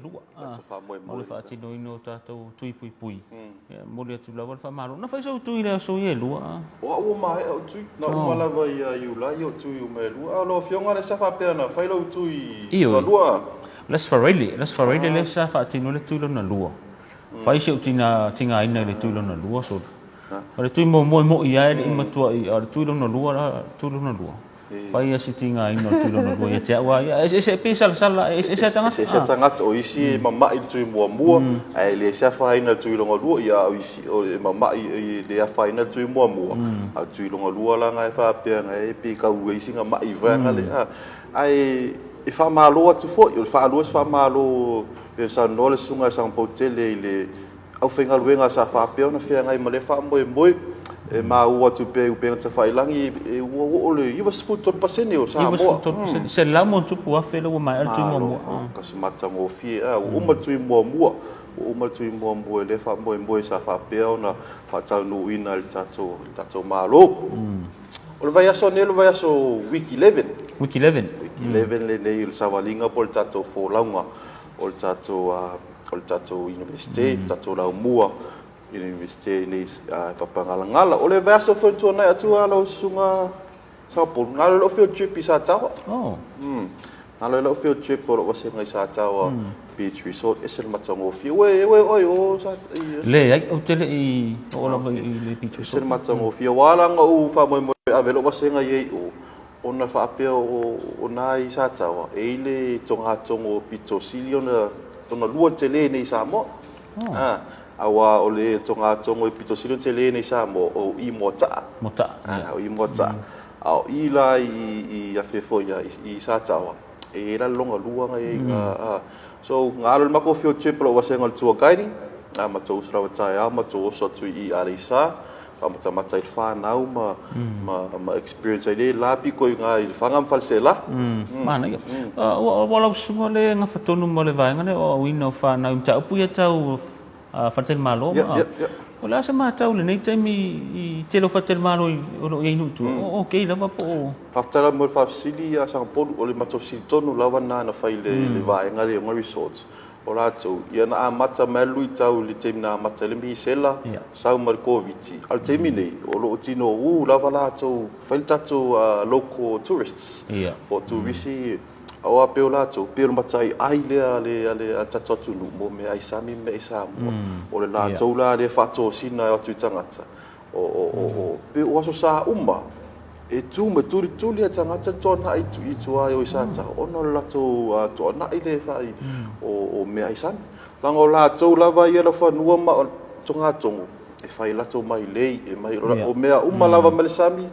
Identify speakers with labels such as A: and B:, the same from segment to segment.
A: Lua, mo le faatinoina o tatou tui puipui. E momoli atu lava le faamalo. Na fai sou tui i le aso ia e lua.
B: O au ua maea ou tui. Na uma lava ia Iulai ou tui uma e lua. A o lau afioga lea sa faapea na fai lou tui lona lua.
A: O le Aso Faraile, o le Aso Faraile lea sa faatino ai le tui lona lua. Fai si ou tigaina i le tui lona lua, sole. O le tui muamua e moi lava e le i matuai, a o le tui lona lua la, tui lona lua. Fai lava si tigaina o le tui lona lua ia te au lava ia. Ae eseese, e pei e salasala, e eseese lava tagata.
B: E eseese tagata, o isi e mamai i le tui muamua, ae le se afaina i le tui lona lua, ia a o isi e mamai e le afaina i le tui muamua, a o le tui lona lua la na e faapea na e pei e tau i ai sina mai vaega lea. Ae e faamalo atu foi, o le faalua se faamalo pei ona saunoa le Susuga ia Sagapolutele i le aufaigaluega sa faapea ona feagai ma lea faamoemoe. E maua atu pea i upega tafailagi ua oo i le 93% o Samoa.
A: 93%, 100+ lea ua maea le tui muamua.
B: Malo, tasi matagofie. Ua uma le tui muamua, ua uma le tui muamua i lea faamoemoe sa faapea ona faataunuuina e le tatou Malo. O le vaiaso nei o le vaiaso week 11.
A: Week 11.
B: Week 11 lenei o le savaliga po o le tatou folauga o le tatou o le tatou Iunivesite, le tatou laumua i le Iunivesite i Papagalagala. O le vaiaso foi na tuanai atu lau Susuga Sagapolu, na alu ai lau field trip i Sataoa. Na alu ai lau field trip o lou vasega i Sataoa Beach Resort, e ese le matagofie. Ua e oo i o
A: Sa? Leai, ou te le i oo lava i le Beach Resort.
B: Ese le matagofie. Ua ala ona ou faamoemoe e ave lou vasega i ai i o, Ona faapea o na i Sataoa, e i ai le togatogo pito sili ona lua le tele nei i Samoa. Aua o le togatogo pito sili ona tele nei i Samoa, o i Moataa.
A: Moataa.
B: O i Moataa. A o i la i afea foi i Sataoa, e i ai la le lona lua na i ai i ina. So, na alu ai le matou field trip o lou vasega o le tour guiding, na matou usu lava i le taeao matou oso atu i Aleisa, faamatamata i le whanau ma, ma, ma experience ai le la piko i ngā i Lefaga ma Faleaseela.
A: Manaia. Ua lau susuga le gafa tonu ma le vaega lea o aoina o whanau i mataupu ia tau faletalimalo.
B: Yep, yep, yep.
A: O le a se matau i lenei taimi i tele o faletalimalo o lo o i ai i nuu i tua? O okay lava po o...
B: Faafetai lava mo le faafesili ia Sagapolu, o le matou fesili tonu lava lena na fai i le vaega lea i ona resorts. O latou, ia na amata mai lava le luitau i le taimi na amata ai le misela, sau ma le Koviti, a o le taimi nei, o lo o tinou lava latou, fai le tatou local tourists, po o turisi, aua pei o latou, pei o le matai ai lea a le tatou atunuu mo meaai sami ma meaai Samoa. O le latou la lea faatosina e o atu i tagata, O, pei o Aso Sa uma, e tu ma tulituli e tagata le toanai i tua i o i Sataoa, ona o le latou toanai lea e fai o meaai sami. Leaga o latou lava ia laufanua ma togatogo, e fai e latou mailei, e mai, o mea uma lava mai le sami,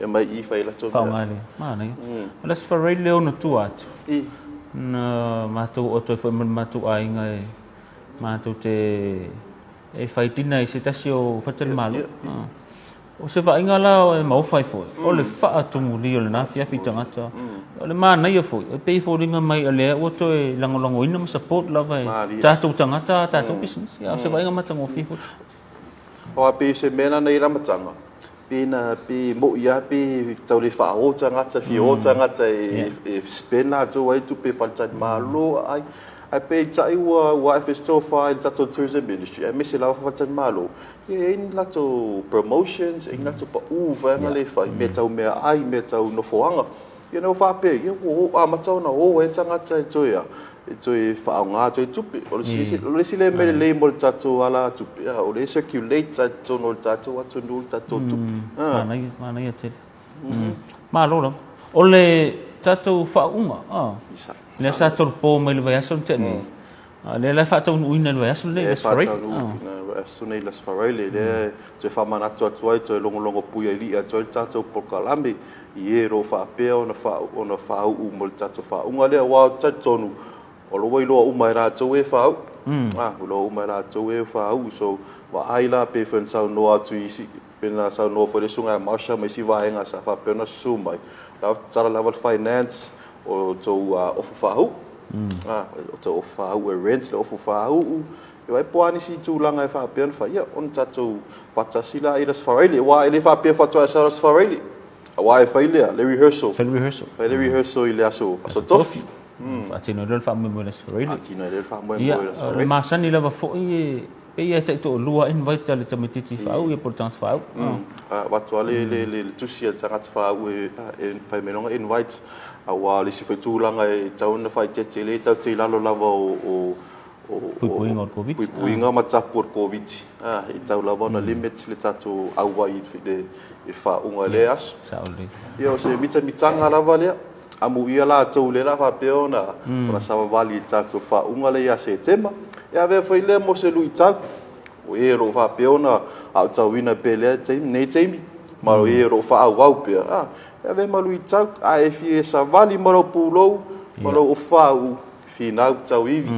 B: e mai i i fai ai latou mea.
A: Faaaoga le manaia. O le Aso Faraile lea ona tua atu, na matou oo atu ai foi ma le matou aiga e matou te e fai dinner i se tasi o faletalimalo. O se vaaiga la e maofa ai foi, o le faatumulia o lena afiafi i tagata. O le manaia foi, e pei e foliga mai o lea ua toe lagolagoina ma support lava e tatou tagata a tatou pisinisi. A o se vaaiga matagofie foi.
B: Aua pei o se mea lena na i ai le amataga, pe na, pe moi lava pe tau le faaoo tagata, fia o tagata e spend latou ai tupe i faletalimalo, ai. Ae peitai ua ae foi se tofa i le tatou Tourism Ministry aemaise lava faletalimalo, ia e i ai ni latou promotions, e i ai ni latou pau vaega lea e fai, mea tau meaai, mea tau nofoaga. Ia ona faapea, ia ua amata ona o ai tagata e toe a, e toe faaaoga atu ai tupe. O le isi lea mea lelei mo le tatou alatupe, o lea e circulate lava i totonu o le tatou atunuu le tatou tupe.
A: Manaia, manaia tele. Malo lava. O le tatou faauuga, lea sa tolopo mai le vaiaso na tea nei, lea la e faataunuuina i le vaiaso lenei, le Aso Faraile.
B: Lea e faataunuuina i le vaiaso nei, le Aso Faraile, lea e toe faamanatu atu ai, toe logologo puialii atu ai le tatou polokalame i e o lo o faapea ona faauu mo le tatou faauuga lea, aua ou te talitonu, o lo o ua iloa uma e latou e faauu, ua iloa uma e latou e faauu. So, vaai la pei foi ona saunoa atu i isi, pei ona saunoa foi le Susuga ia Marsha ma isi vaega sa faapea ona susu mai, o la e tatala lava le finance o tou ofu faauu, o tou ofu faauu e rent le ofu faauu, e vaai po o a nisi tulaga e faapea ona fai, ia ona tatou faatasi lea i le Aso Faraile, aua e le faapea faatoa e sau i le Aso Faraile, aua e fai le rehearsal,
A: fai le rehearsal
B: i le Aso Tofi.
A: Faatino ai lea o le faamoemoe i le Aso Faraile.
B: Faatino ai lea o le faamoemoe i le Aso Faraile.
A: Ia, o le masani lava foi e pei e taitoalua invite a le tamaitiiti faauu ia po o le tagata faauu.
B: Avatu lava le tusi a le tagata faauu e fai mai lona invite, aua o le isi foi tulaga e tatau ona faaeteete, e le tatou te i lalo lava o
A: puipuiga o le Koviti.
B: Puipuiga ma tapu o le Koviti, e tatau lava ona limit le tatou auai i le faauuga i lea aso. Ia o se mitamitaga lava lea, amuia latou lea o le a faapea ona savavali i le tatou faauuga lea ia Setema. E avea foi lea mo se luitau, o e o lo o faapea ona aotauina pea i lenei taimi, ma o e o lo o faaauau pea, e avea ma luitau. A e fia savali ma lou pulou ma lou ofu faauu, finau tauivi.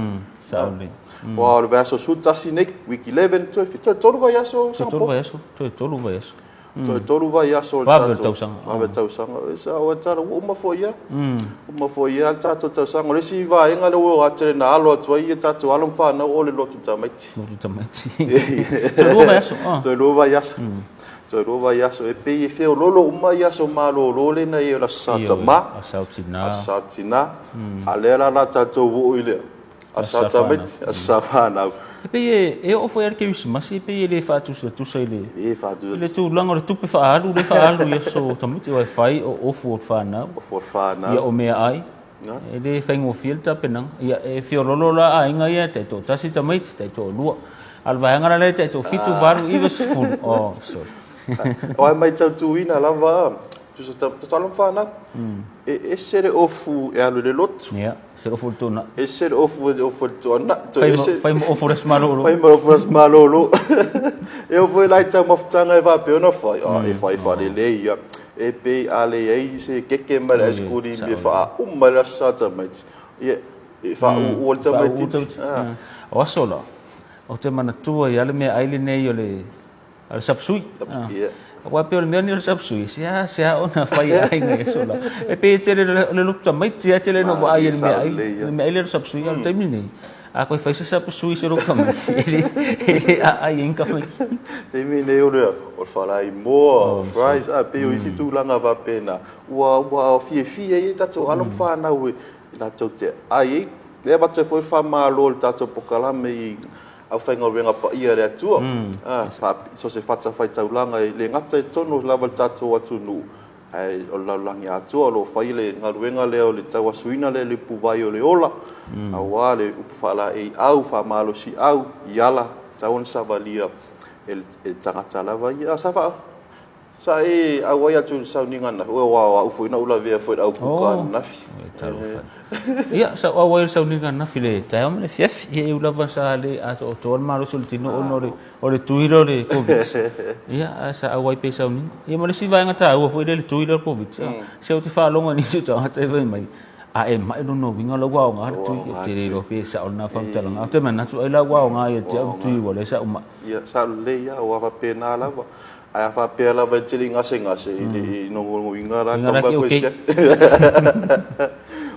B: Aua o le vaiaso 11 nei, week 11, toe 3 vaiaso
A: Toe 3 vaiaso, toe 3 vaiaso.
B: Toe 3 vaiaso o le
A: tatou tausaga.
B: Vave le tausaga. Ua tala ua uma foi ia. Uma foi ia le tatou tausaga. O le isi vaega lea ua tele na alo atu ai ia tatou alo ma fanau o le lotu tamaiti.
A: Lotu tamaiti. Toe 2 vaiaso.
B: Toe 2 vaiaso. Toe 2 vaiaso. E pei e feololo uma ia aso malolo lea na i ai o le Aso Sa Tama.
A: Aso Sa Tina.
B: Aso Sa Tina. A lea la la tatou oo i le Aso Sa Tamaiti, Aso Sa Fanau.
A: E pei e oo foi lava le Kerisimasi e pei e le faatusatusa i le i le tulaga o le tupe faaalu lea e faaalu i aso tamaiti aua e fai o ofu o le fanau.
B: Ofu o le fanau.
A: Ia o meaai. E le faigofie le tapenaga. Ia e feololo la aiga ia e taitoatasi tamaiti, taitoalua. A o le vaega la lea e taitoafitu, valu, iva, sefulu, oh sorry.
B: Aua e matautuina lava tusa tatalo ma fanau. E ese le ofu e alu i le lotu.
A: Ia, ese le ofu o le tuanai.
B: Ese le ofu e ofu i le tuanai.
A: Fai ma ofu o le aso malolo.
B: Fai ma ofu o le aso malolo. E oo foi la i taumafataga e faapea ona fai, a e fai faalelei ia. E pei a leai se keke ma le aisakulisi e faauma ai le Aso Sa tamaiti, ia, e faauu le tamaitiiti.
A: O aso la, ou te manatua ai lava le meaai lenei o le sapsui. Aua e pei o le mea lenei o le sapsui, e seasea ona fai e aiga i aso la. E pei e tele o le lotu tamaiti lava e tele ina vaai i le meaai, le meaai lea o le sapsui. A o le taimi lenei, A toe fai se sapsui se lotu tamaiti, e le aai ai ni tamaiti.
B: Taimi nei o le falaimoa, fries, a pei o isi tulaga faapena, ua fiafia ai tatou alo ma fanau e latou te ai ai. E avatu ai foi le faamalo i le tatou polokalame i aufaigaluega paia a le Atua, so o se fatafaitaulaga e le gata i totonu lava o le tatou atunuu, Ae o le lalolagi atoa o lo o fai le galuega lea o le tauasuina lea i le ipuvai o le ola, aua le upu faalaeiau, faamalosiau i ala e tatau ona savalia e le tagata lava ia. Sa sa e auai atu i le sauniga ananafi? Aua o au foi na ou lavea foi i le au kuka ananafi.
A: Talofa. Ia, sa ou auai i le sauniga ananafi i le taeao ma le afiafi. Ia, e ui lava sa le atoatoa le malosi o le tino ona o le tui lea o le Koviti. Ia, ae sa auai pea i sauniga. Ia ma le isi vaega taua foi lea i le tui lea o le Koviti, se ou te faalogo i nisi o tagata e fai mai, a e mai lona uiga o la ua aoga le tui. Ou te le iloa pe sao lena faamatalaga. Ae ou te manatu ai la ua aoga ia te au le tui ua lea sa ou mai.
B: Ia, sao lelei lava, aua faapena lava. Ae a faapea lava e te le i gasegase, i lona uiga la,
A: tau mai koe siaki.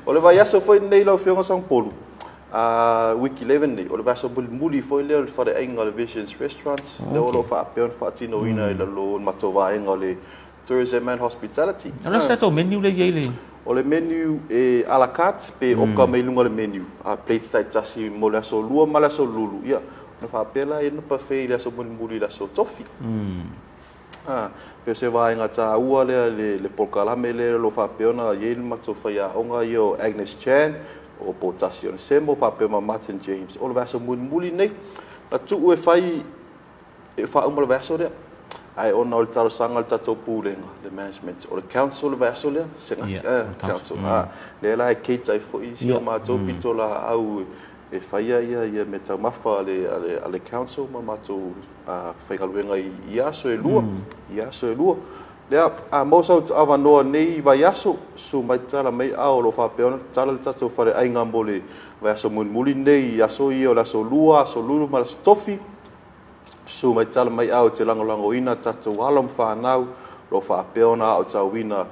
B: O le vaiaso foi lenei lau Afioga Sagapolu, week 11 nei, o le vaiaso mulimuli foi lea o le faleaiga o le Visions Restaurant, lea o lo o faapea ona faatinoina i lalo o le matou vaega o le Tourism and Hospitality.
A: O le a se tatou menu lea e i ai le...
B: O le menu e a la carte pe oka mai luga o le menu, a plates taitasi mo le aso Lua ma le aso Lulu, ia, ona faapea la e i ai le buffet i le aso mulimuli i le aso Tofi. Pei o se vaega taua lea i le polokalame lea o lo o faapea ona i ai le matou faiaoga ia o Agnes Chan, o Potasi Onesemo faapea ma Martin James. O le vaiaso mulimuli lenei, na tuu e fai e faauma le vaiaso lea, ae ona o le talosaga a le tatou Pulega, le management, o le council le vaiaso lea, Senate, council, lea la e cater ai foi si o matou pitolaau e faia ia meataumafa a le council ma matou faigaluega i aso e lua, i aso e lua. Lea, a maua sau avanoa nei vaiaso, susu mai tatala mai ao o lo o faapea ona tatala le tatou faleaiga mo le vaiaso mulimuli nei i aso ia o le aso Lua, aso Lulu ma le aso Tofi. Susu mai tatala mai ao e te lagolagoina tatou alo ma fanau o lo o faapea ona aotauina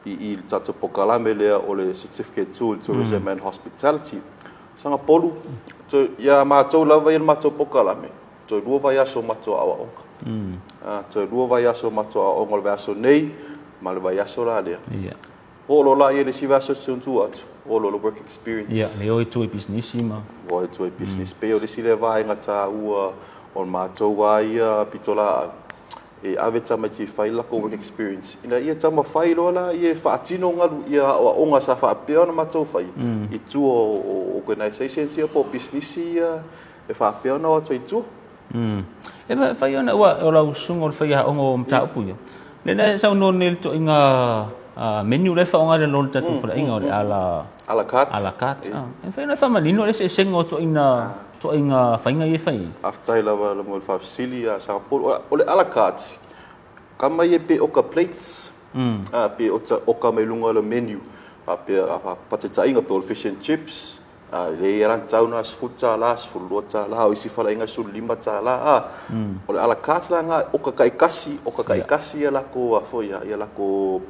B: i le tatou polokalame lea o le Certificate 2 in Tourism and Hospitality. Sagapolu, ia matou lava ia le matou polokalame, toe 2 vaiaso o matou aoaoga. Toe 2 vaiaso o matou aoaoga, o le vaiaso nei ma le vaiaso la lea. Oo loa laia i le isi vaiaso i tua atu, oo loa i le work experience.
A: Ia, le o i tua i pisinisi ma.
B: O i tua i pisinisi. Pei o le isi lea vaega taua o le matou lava ia pitolaau, e ave tamaiti e fai le latou work experience ina ia taumafai loa laia e faatino ia aoaoga sa faapea ona matou faia i tua o organizations ia po o pisinisi ia e faapea ona o atu ai i tua.
A: E mafai ona, aua o lau susuga o le faiaoga o mataupu ia, lea na e saunoa nei i le ituaiga menu lea e faaaoga i lalo o le tatou faleaiga o le a la
B: A la carte.
A: A la carte. E mafai ona e faamanino le eseesega o ituaiga faiga ia e fai ai?
B: Faafetai lava mo le faafesili a Singapore. O le a la carte, kama ia pe oka plates, pe oka mai luga o le menu. Faapea, faataitaiga pe o le fish and chips, e i ai lava tau na $10, $12, o isi faleaiga e $15. O le a la carte la lena, oka taitasi, oka taitasi ia latou foi ia latou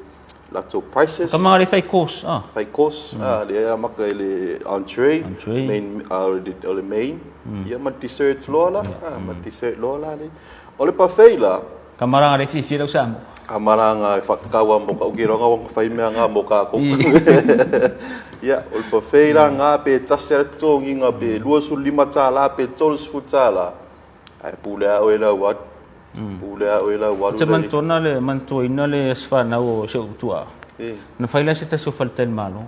B: latou prices.
A: Kama le fai course.
B: Fai course, le amata i le entree, main, o le main, ia ma dessert loa la, ma dessert loa la le. O le buffet la.
A: Kamaraga le fiafia lau Samoa.
B: Kamaraga e whakatau mo ka ukironga wanga whai mea ngā mo ka koko. Ia, o le buffet la ngā pe tasi ala totogiga pe $25 pe $30. Ae pule a oe lau alu. Pule a oe lau alu.
A: Te manatua le manatuaina le aso fanau o si ou tuaa. Na fai la se tasi o faletalimalo.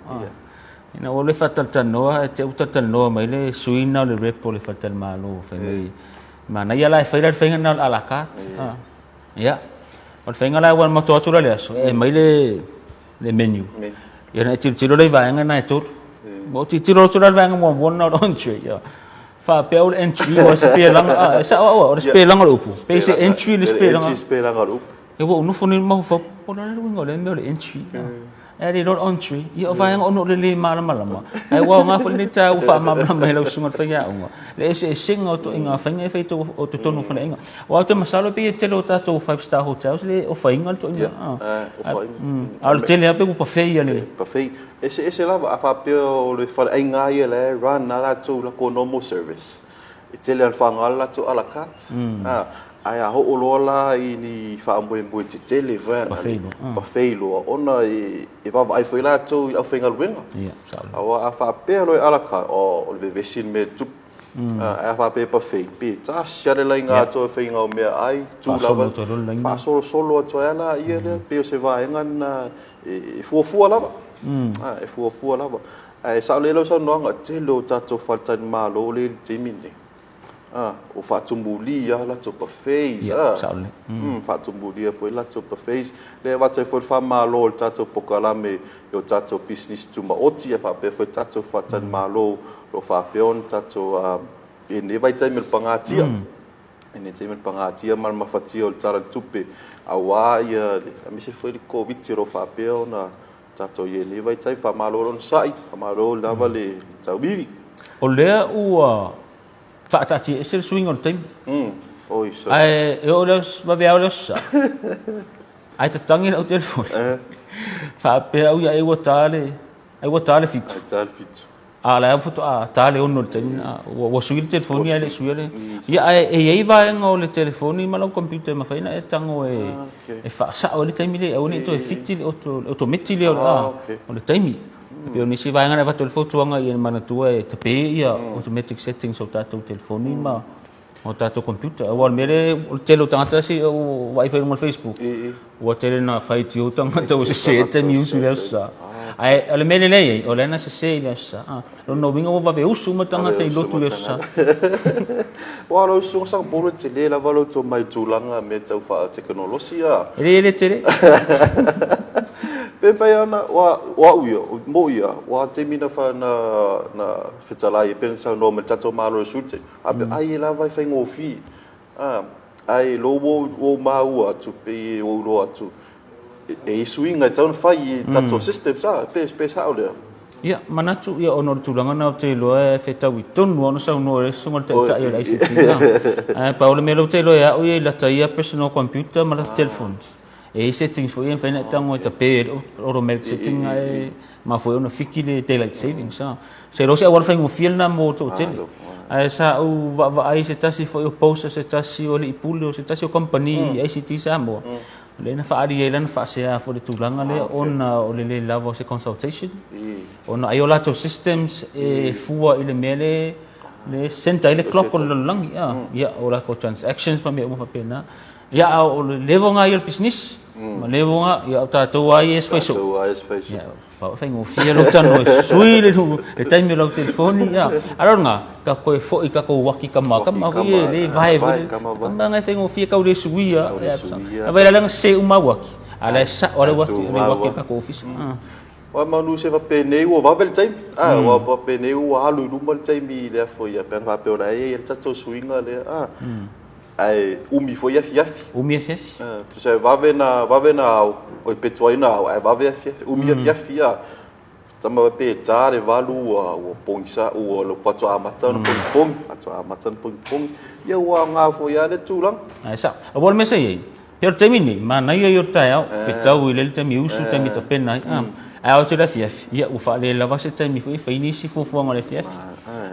A: Ina ua le faatalatalanoa, e te u talatalanoa mai le suina o le rep o le faletalimalo fai mai. Manaia la e fai la le faiga lena o le a la carte. Ia. O le faiga la ua matou atu la le aso, e mai le menu. Ia na e tilotilo lea i vaega na e tolu. Ua ou tilotilo atu la i le vaega muamua lena o le entree. Ia. Faapea o le entry o se pelaga, e sao au, o le sepelaga o le upu. Pe se entry le sepelaga.
B: Entry sepelaga o le upu.
A: Ia ua ou nofo nei mafaufau, po o le a le uiga o lea mea o le entry. E le loa le entree, ia o vaega ona o le lē malamalama. Ae ua aoga foi lenei taua faamalamalama i lau susuga i le faiaoga, le eseesega o ituaiga faiga e fai i totonu o faleaiga. Aua ou te masalo pei e tele o tatou five star hotels le ofaina le ituaiga. A o le tele lava pei ua buffet ia le.
B: Buffet. Eseese lava, a faapea o le faleaiga lava ia la e run lava latou i latou normal service, e tele lava ina faaaoga le latou a la carte. Ae a oo loa la i ni faamoemoe tetele buffet loa, ona e vaavaai foi latou i le aufaigaluega. Aua a faapea loa e a la carte, o le vevesi le mea e tupu. Ae a faapea e buffet, pe tasi lava le laina atoa e faiga o meaai, tu lava, faasolosolo atu ai lava laia lea, pei o se vaega lena e fuafua lava. E fuafua lava. Ae sao lelei lau saunoaga, tele o tatou faletalimalo lea i le taimi lenei, ua faatumulia lava latou buffets. Faatumulia foi latou buffets. Lea e avatu ai foi le faamalo i le tatou polokalame i o tatou pisinisi tumaoti ae faapea foi tatou faletalimalo o lo o faapea ona tatou i lenei vaitaimi o le pagatia. I lenei taimi o le pagatia ma le mafatia o le Tala o le Tupe aua ia aemaise foi le Koviti o lo o faapea ona tatou i ai i lenei vaitaimi. Faamalo le onosai, faamalo lava le tauivi.
A: O lea ua faataatiaese le suiga o le taimi.
B: Oi so.
A: Ae e oo i le aso vaveao le aso Sa, ae tatagi lau telefoni. Faapea au ia ai ua ta le ai ua ta le 7.
B: Ai ta le 7.
A: A o la e faatoa ta le 6 i le taimi lena. Ua sui le telefoni ae le i suia le. Ia ae e i ai vaega o le telefoni ma lau computer e mafai ona e tago e faasao ai le taimi lea aua ne i toe fiti le otometi lea o le taimi. E pei o nisi vaega na avatu ai le fautuaga ia manatua e tape ia automatic settings o tatou telefoni ma o tatou computer. Aua o le mea lea, o le tele o tagata se i ou vaai foi i luga o le Facebook, ua tele na faitio tagata ua sese le taimi usu i le Aso Sa. Ae o le mea lelei ai, o lea na sese i le Aso Sa. Lona uiga ua vave usu uma tagata i lotu i le Aso Sa.
B: Aua o lau usuga Singapore e tele lava lou tomai i tulaga mea tau faatekonolosi a.
A: E le tele.
B: Pe mafai ona, o au ia, mo ia, ua taimi na na fetalai ai pe na saunoa mai le tatou Malo i le sui taimi, faapea ai e lava e faigofie. Ae lou ua ou maua atu pe ua ou iloa atu e i ai suiga e tatau ona fai i tatou systems pe sao lea?
A: Ia, manatu ia ona o le tulaga lena ou te iloa e fetaui tonu lava ona saunoa i ai le susuga i le Taitai o le ICT. Ae pau le mea lea ou te iloa e au ia i lata ia personal computer ma lata telephones. E i ai settings foi ia e mafai ona e tago e tape ai le automatic setting ae mafua ai ona fiki le daylight savings. Se iloa o se auala faigofie lena mo le toatele. Ae sa ou vaavaai i se tasi foi o post a se tasi o alii pule o se tasi o kamupani ICT Samoa. Lea na faaali ai lana faasea foi i le tulaga lea ona o le le lava o se consultation ona ai o latou systems e fua i le mea le le center ai le clock o le lalolagi ia o latou transactions ma mea uma faapena. Ia a o le level lena ia o le pisinisi ma level lena ia o tatou lava ia e fai soo.
B: Tatou lava ia e fai soo.
A: Ia pau e faigofie lou talanoa e sui le le taimi o lau telefoni ia. A o lena ka toe foi i tatou uaki kama kama foi e le vae foi le kama na e faigofie tau le suia ia. A vai la na sese uma uaki a la e sao lava le uaki le uaki o le tatou ofisa.
B: Ua manu se faapenei ua vave le taimi. A ua faapenei ua alu i luma le taimi i le aso ia pe ana faapea o la e i ai le tatou suiga lea. A ae umi foi afiafi.
A: Umi afiafi.
B: Tusa e vave na vave na ao, oi pe tuai na ao ae vave afiafi, umi afiafi a. Tama pe ta le 8 ua ua pogisa ua le faatoa amata ona pogipogi, faatoa amata ona pogipogi. Ia ua aoga foi lava lea tulaga.
A: Ae sao. Aua o le mea sa i ai, pei o le taimi lenei, manaia ia o le taeao, fetau i le taimi usu, taimi tapena ai. Ae ao atu i le afiafi, ia ua faalele lava se taimi foi e fai nisi fuafuaga o le afiafi.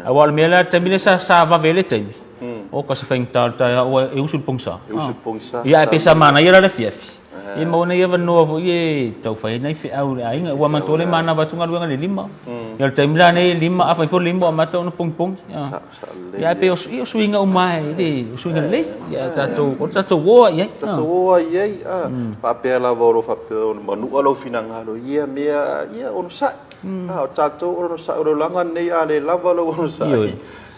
A: Aua o le mea la, le taimi lea sa vave ai le taimi, Oka se faigata o le taeao ua e usu i le pogisa.
B: E usu i le pogisa.
A: Ia ae pe sa manaia la le afiafi. Ia maua nai avanoa foi e tau fai ai nai feau i le aiga. Ua manatua le manava atu galuega i le 5. Ia o le taimi la nei e 5, afai foi o le 5 ua amata ona pogipogi. Ia ae pei o suiga uma e le, o suiga lelei. Ia tatou, o le tatou o lava i ai.
B: Tatou o lava i ai. Faapea lava o lo o faapea ona manua lou finagalo i ia mea, ia onosai. O tatou o le onosai, o le olaga lenei a le lava lou onosai.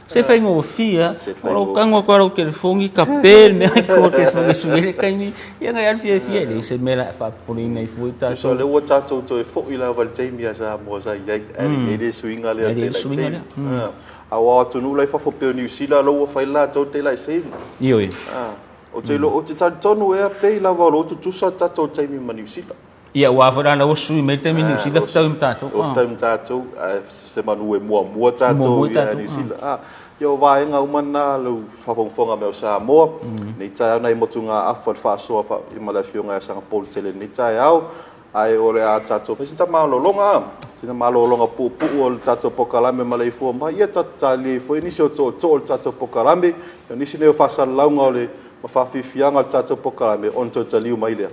A: Se faigofie a. O lou tago atu lava o lau telefoni, kape le mea i tua o le telefoni e sui ai le taimi, ia na e alu fiafia ai, e leai se mea o le a faapopoleina ai fua i tatou.
B: Tusa o lea ua tatou toe foi lava i le taimi a Samoa sa i ai, ae le i i ai le suiga lea o le daylight saving. Aua o atunuu la i fafo pei o Niu Sila la ua fai le latou daylight saving.
A: Ioe.
B: Ou te iloa, ou te talitonu ea pei lava o lo o tutusa le tatou taimi ma Niu Sila.
A: Ia aua foi la ua sui mai le taimi Niu Sila fetaui ma tatou.
B: Ua fetaui ma tatou, ae se manu e muamua tatou i Niu Sila. Ia o vaega uma na lau faafogafoga mai o Samoa, lenei taeao nai motugaafa le faasoa ma le Afioga ia Sagapolutele i lenei taeao. Ae o le a tatou fai sina malologa, sina malologa puupuu o le tatou polokalame maleifua mai. Ia tatou talia ai foi nisi o tootoo o le tatou polokalame, o nisi nei o faasalalauga o le ma faafiafiaga o le tatou polokalame ona toe taliu mai lea.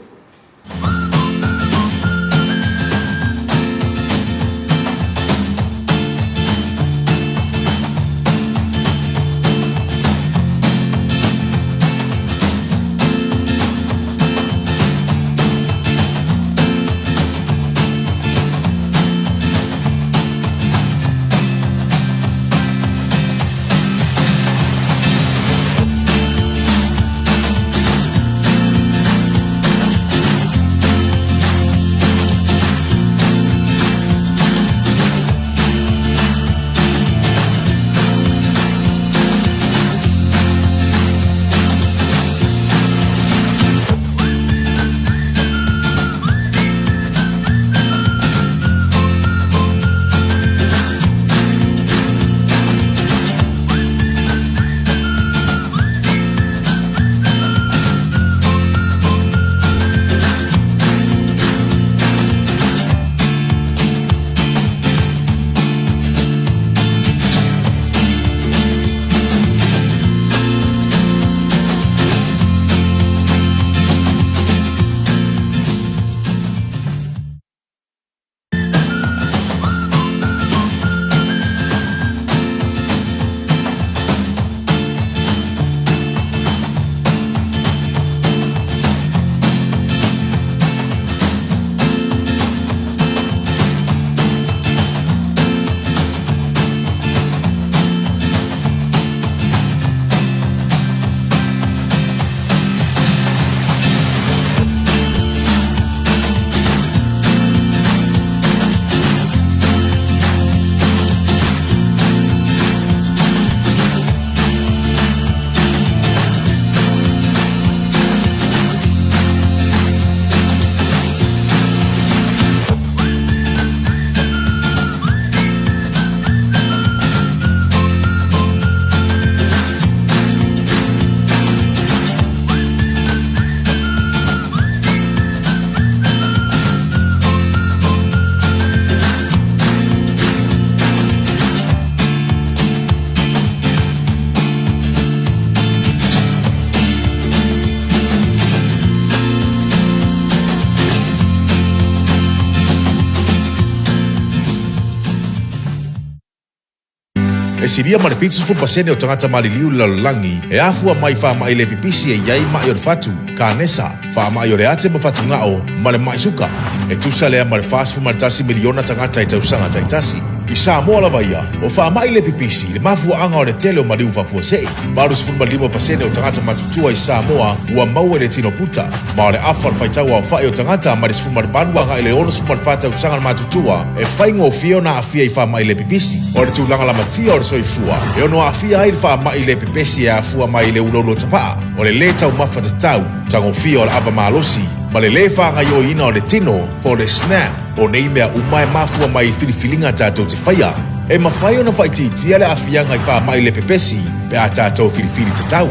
C: silia ma le 70% o tagata maliliu i le lalolagi e afua mai i faamai le pipisi e i ai maʻi o le fatu, kanesa, faamai o le ate ma fatugao, ma le maʻi suka. E tusa lea ma le 41 miliona tagata i tausaga taitasi. I Samoa lava ia, o faamai le pipisi le mafuaaga o le tele o maliu faafuasei. 85% o tagata matutua i Samoa ua maua i le tino puta, ma o le afa o le faitau aofai o tagata mai le 18 agai i le 64 tausaga le matutua e faigofie ona aafia i faamai le pipisi. O le tulaga lamatia o le soifua e ono aafia ai le faamai le pepesi e afua mai i le uloulou tapaa, o le lē taumafa tatau, tagofia o le ava malosi, ma le lē faagaoioiina o le tino, po o le SNAP. O nei mea uma e mafua mai i filifiliga tatou te faia. E mafai ona faaitiitia le aafiaga i faamai le pepesi pe a tatou filifili tatau.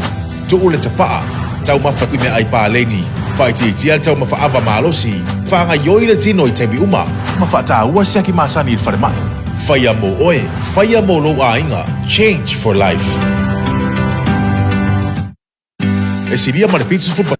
C: Tuu le tapaa, taumafa i meaai paleni, faaitiitia le taumafa ava malosi, faagaioi le tino i taimi uma, ma faataua siaki masani i le falemai. Faia mo oe, faia mo lou aiga, Change for Life. E silia ma le 70.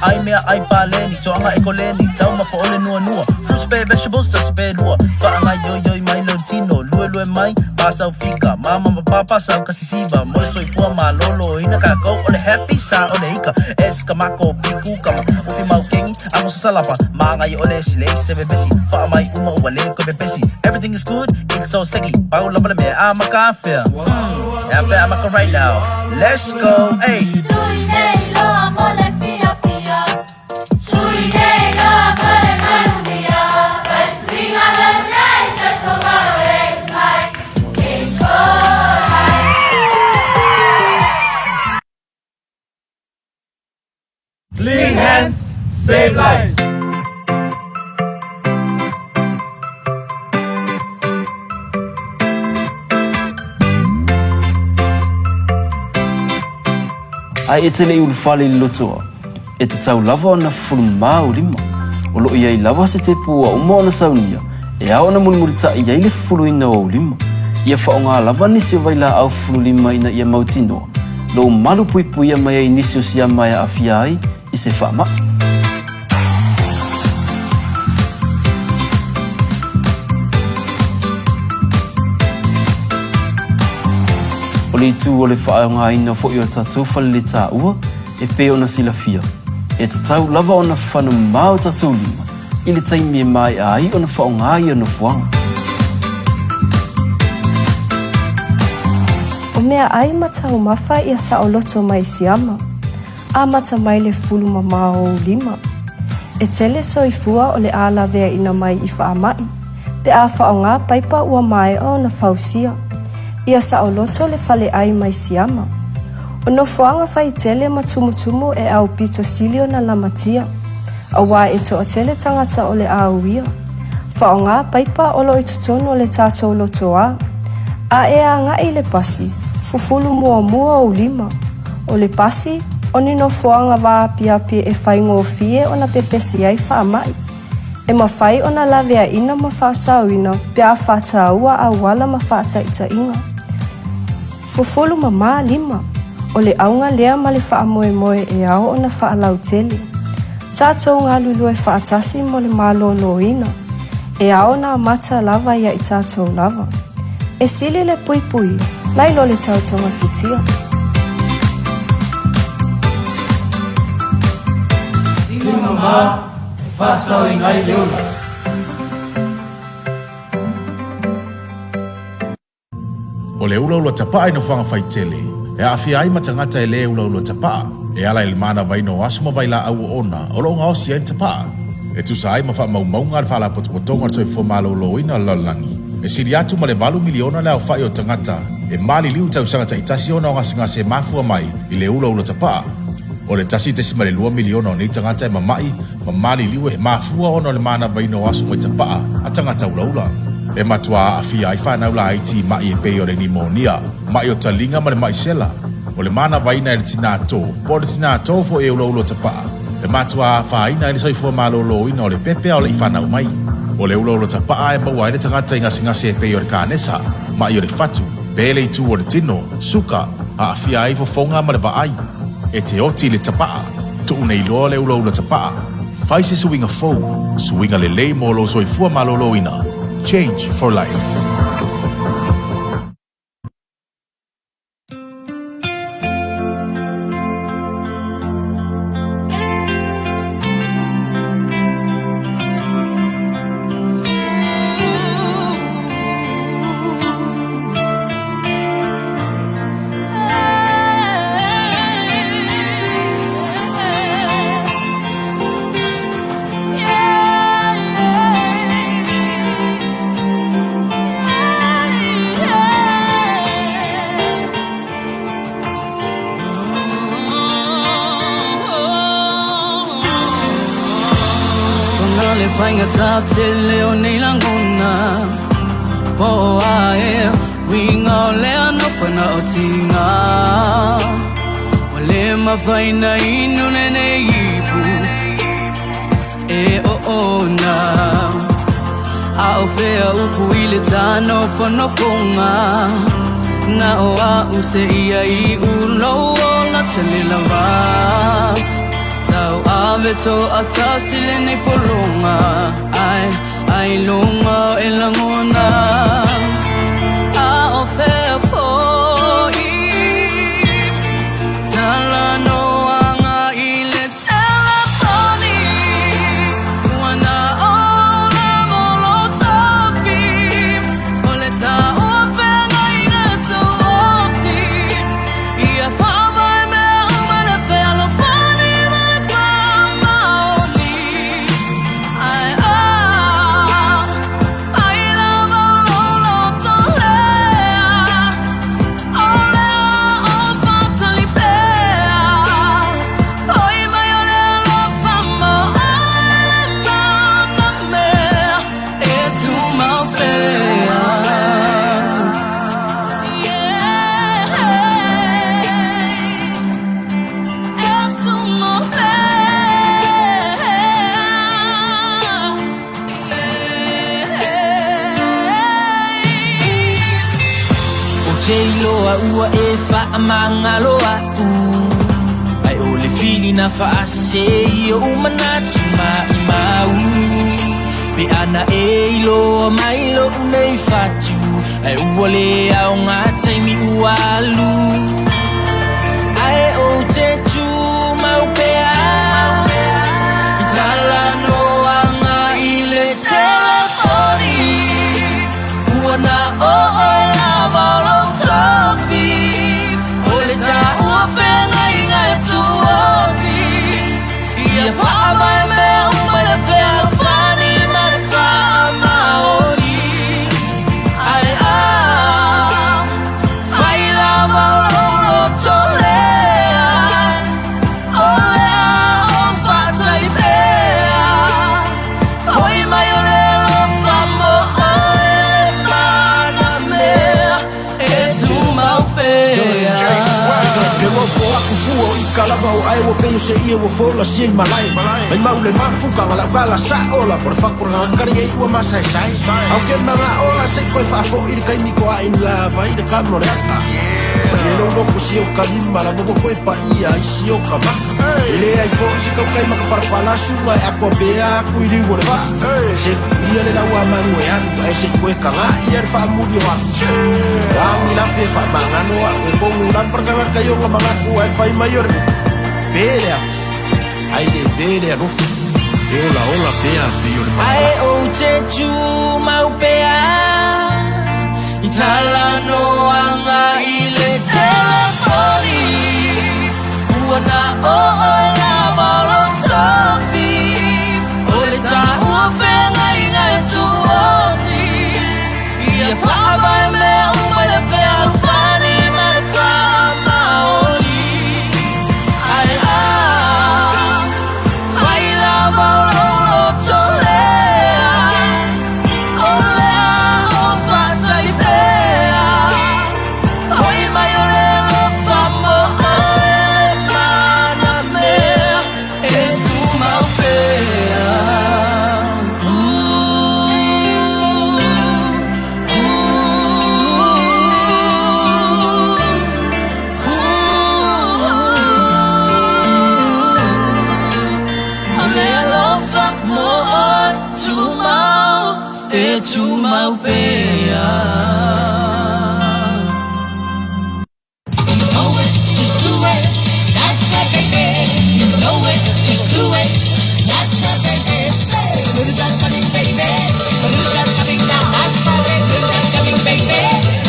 D: Ai mea ai paleni, toaga e koleni, taumafa o le nuanua, fruits pe vegetables tasi pe lua, faagaioioi mai lou tino, luelue mai, pasau fika, mama ma papa sau kasi siva, mo le soifua malōlōina kākou o le happy sa o le ika, es ka mako piku kama, ufi mau kengi, amo sasalapa, magai o le silei se pepesi, faamai uma ua le koe pepesi, everything is good, it's so seki, pau lava le mea a maka afea, ea pe a maka right now, let's go, hey. Sui nei loa mo le fiafia. Sui nei loa mo le manuia. Fai suiga manuia i soifua malō mai. Change for life.
E: Clean hands, save lives.
F: Ai e te le i ulufale i le lotoa, e tatau lava ona fufulu mamā ou lima. O lo o i ai lava se tepu ua uma ona saunia, e ao ona mulimulitaʻi ai le fufuluina o ou lima. Ia faaaoga lava nisi o vailaau fufulu lima ina ia mautinoa lou malu puipuia mai ai nisi o siama e aafia ai i se faamaʻi. O le itu o le faaaogaina foi o tatou faleletaua e pei ona silafia, e tatau lava ona fana mamā o tatou lima i le taimi e maea ai ona faaaoga ia nofoaga.
G: O meaai ma taumafa ia saoloto mai siama. Amata mai le fulu mamao o ou lima. E tele soifua o le a laveaina mai i faamai, pe a faaaoga paipa ua maea ona fausia. Ia saoloto le faleai mai siama. O nofoaga faitele ma tumutumu e aupito sili ona lamatia, auā e toatele tagata o le a uia. Faaaoga paipa o lo o i totonu o le tatou lotoā. A e agai i le pasi, fufulu muamua ou lima. O le pasi, o ni nofoaga vaapiapi e faigofie ona pepesi ai faamai. E mafai ona laveaina ma faasaoina pe a faataua auala ma faataitaiga. Fufulu mamā lima, o le auga lea ma le faamoemoe e ao ona faalautele. Tatou galulue faatasi mo le malōlōina. E ao ona amata lava ia i tatou lava. E sili le puipui, nai lo le tau togafitia.
E: Lima mamā e faasaoina ai le ola.
C: O le ulaula tapaa i nofoaga faitele, e aafia ai ma tagata e lē ulaula tapaa, e ala i le manavaina o aso ma vailaau oona o lo o gaosi ai le tapaa. E tusa ai ma faamaumauga a le Faalapotopotoga o le Soifua Malōlōina o le Lalolagi, e sili atu ma le valu miliona le aofai o tagata e maliliu i tausaga taitasi ona o gasegase e mafua mai i le ulaula tapaa. O le 1.2 miliona o nei tagata e mamaʻi ma maliliu e mafua ona o le manavaina o aso mai tapaa a tagata ulaula. E matuā aafia ai fanau laiti i maʻi e pei o le nimonia, maʻi o taliga ma le maʻi sela. O le manavaina e le tinā tō, po o le tinā tō foi e ulaula tapaa, e matuā afaina ai le soifua malōlōina o le pepe a o leʻi fanau mai. O le ulaula tapa'a e maua ai le tagata i gasegase e pei o le kanesa, ma'i o le fatu, pe le itu o le tino, suka, aafia ai fofoga ma le vaai. E te oti i le tapa'a, tuu nei loa le ulaula tapa'a. Fai se suiga fou, suiga lelei mo lou soifua maloloina. Change for life.
E: Ona le faigata tele o nei lagona Po o a ea uiga o lea nofana o tiga Ua le mafai ona inu lenei ipu e oona A o fea upu i le tanofonofoga Na o a'u seia iu lou ola tele lava Tauave toatasi lenei pologa Ai ailoga e lagona A o fea fo'i Talanoaga i le telefoni Ua na o lava lou tofi O le taua feagaiga tuoti Ia faavae mea uma le fealofani ma le faamaoni Ae a fai lava o lou loto lea O lea o faatali pea Foi mai o le alofa ma oe le mana mea E tumau pea Yeah E tumau pea Yeah
D: Ou te iloa ua e faamagalo a'u Ae o le filina faase i o'u manatu maimau Pe ana e iloa mai lo'u nei fatu Ae ua le aoga taimi ua alu Ae ou te tumau pea I talanoaga i le telefoni Ua na o oe lava o lou tofi O le taua feagaiga e tuoti Ia faavae mea uma i le fealofani ma le faamaoni Ae a fai lava o lou loto lea O lea o faatali pea Foi mai o le alofa mo oe le mana mea E tumau pea
H: Ke nofo aku fua o ika lava o ae ua pei o se ie ua folasia i malae Mai mau le mafuka nga lau kala sa ola Po le fakura kari e ua masaesae Au ke manga ola se i koe faafoi le kaimi ko ae lava i le kamo le ata E lou loko si o ka lima lava ua koe paia ai si o ka maka E le ai foi se kaukai ma ka parapala sunga e akoa pea aku i liu o le vaa Se kuia le lau a mangu e alu ae se i koe kaga ia le faamuli o aku Lagi lape faamagano a'u e kogu laparagaga kaioga magaku ae fai mai o le upu Pe le afi ae le pe le alofa E olaola pea pei o le
D: Ae ou te tumau pea I talanoaga i le telefoni Ua na o oe lava o lou tofi O le taua feagaiga e tuoti Ia faavae mea uma i le fealofani ma le faamaoni Ae a fai lava o lou loto lea O lea o faatali pea
E: tumau pea. Know it, just do it. That's the baby. You know it, just do it. That's the baby. Say, little just coming, baby. Little just coming now. That's the baby. Little just coming, baby.